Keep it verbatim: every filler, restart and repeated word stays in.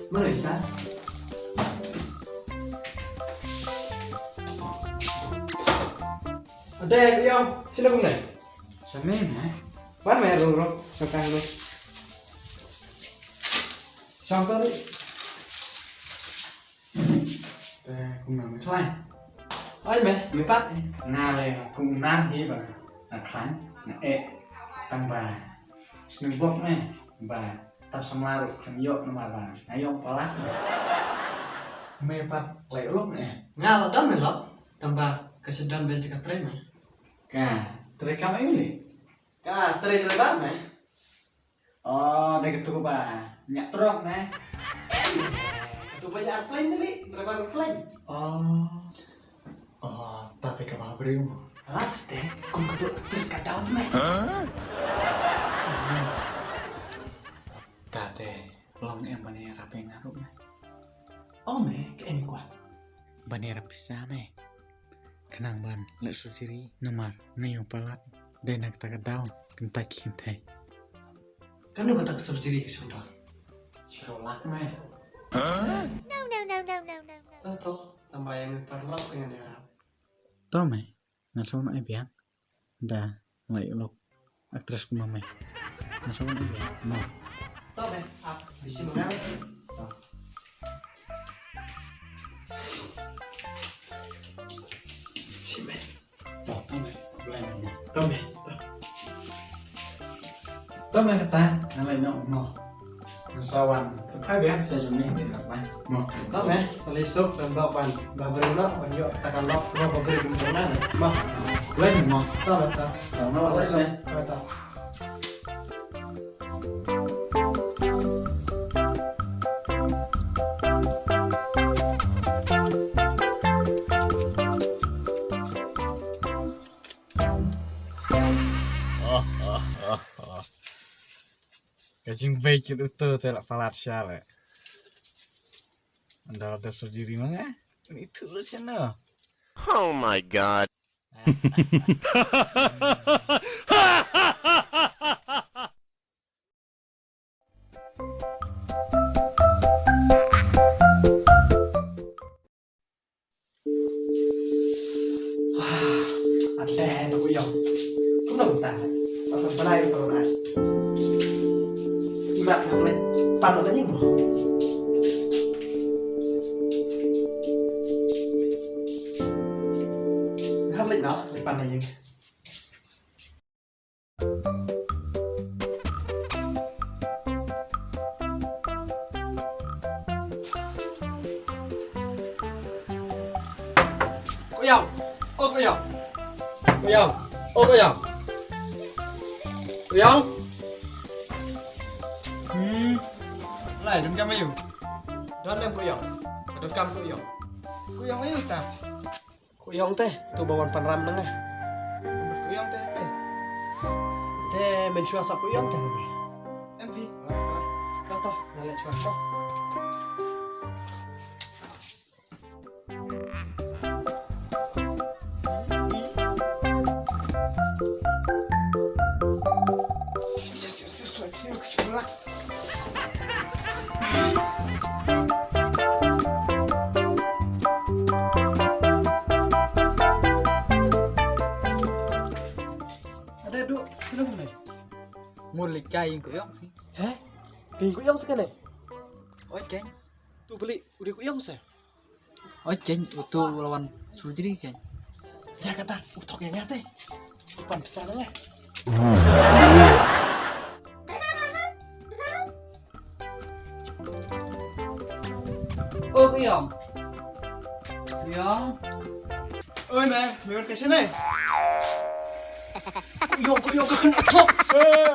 Mano ita? Ade, Ïong, sino kumne? Same, eh? Wan me, rung, rung, nangta rung. Shong to ri. Te kumno me khlaiñ? Oi me, me pat. Nga le kum nar hi ba nga khlaiñ, nga eh. Tang ba sngewbok me ba tang samla ruh khlem ïoh namar ba nga ïoh palat. Me pat lei u lok ne? Nga la don me lok, tang ba ka sha don ben jaka trei me. Ka trei kam aïu le? Ka trei driver me. Oh, dei katu ba ñiah trok ne. Em, katu ba ñiah airplane ne li, driver airplane. Oh. Oh, ta te kaba briew mo. Lats te, kum katu actress ka daw te me. Huh? Ta te long em ban ïarap ïa nga ruh me. Oh me, ka em i kwah. Ban ïarap pisa me. Khnang ban leh surgery namar nga ïoh palat. Dei na kata ka daw kynta ki kynthei. Kano kata ka surgery ka shong dor? Shiro lak me. No, no, no, no, no, no, no. To, to, tang ba ïa me paralok te ngan ïarap. To me, ngan sa wan ai biang. Da, lei u lok. Actress kumba me. Nga sa wan ïa mo. To me, ap, bisi mengawe. To. Si me. To, to me. Blai me mo. To me, to. To me kata, nga lei noh mo. Nga sa wan. Phai biang sa jong me, ni tak mai. Mo. To me, sa lei suk dan bok ban. Ba briew noh, ban ïoh kata ka lok, mo ba briew kum jong nga. Mo. Blai me mo. To me, to. To, mo, blai me. To, to. Ka jingbei kit uto te la palat sha le. Anda ada surgery ma nga. Ni tu lu channel. Oh my God. Ate, nang ku ïong. Kumno kumta? Pasal balai kumno kumta? Imat ngam leh pan na ïing mo. Ngam leh na, leh pan na ïing. Ku Ïong. Oh, Ku Ïong. Ku Ïong. Oh, Ku Ïong. Ku Ïong. Hmm. Lai, don kam aïu? Don lem Ku Ïong. Don kam Ku Ïong. Ku Ïong aïu ta? Ku Ïong te, tu ba wan pan ram nang eh. Ku Ïong te, eh. Te men shuwa sa Ku Ïong te, eh. Em phi. To, to, nga leh shuwa to. Yes, yes, yes, let's see what you like. Ade, duk, sini kumne. Mur leit kai ïing Ku Ïong phi. He? Kai ïing Ku Ïong sa kane? Oi, keiñ. Tu beli, u dei Ku Ïong sa. Oi, keiñ, uto u la wan surgery keiñ. Ïa kata, u thok ïa nga te. U pan pisa na nga. Oh, Ku Ïong. Ku Ïong. Oi, me, me wan ka shane. Ku Ïong, Ku Ïong, ka khynnah thok. Eh.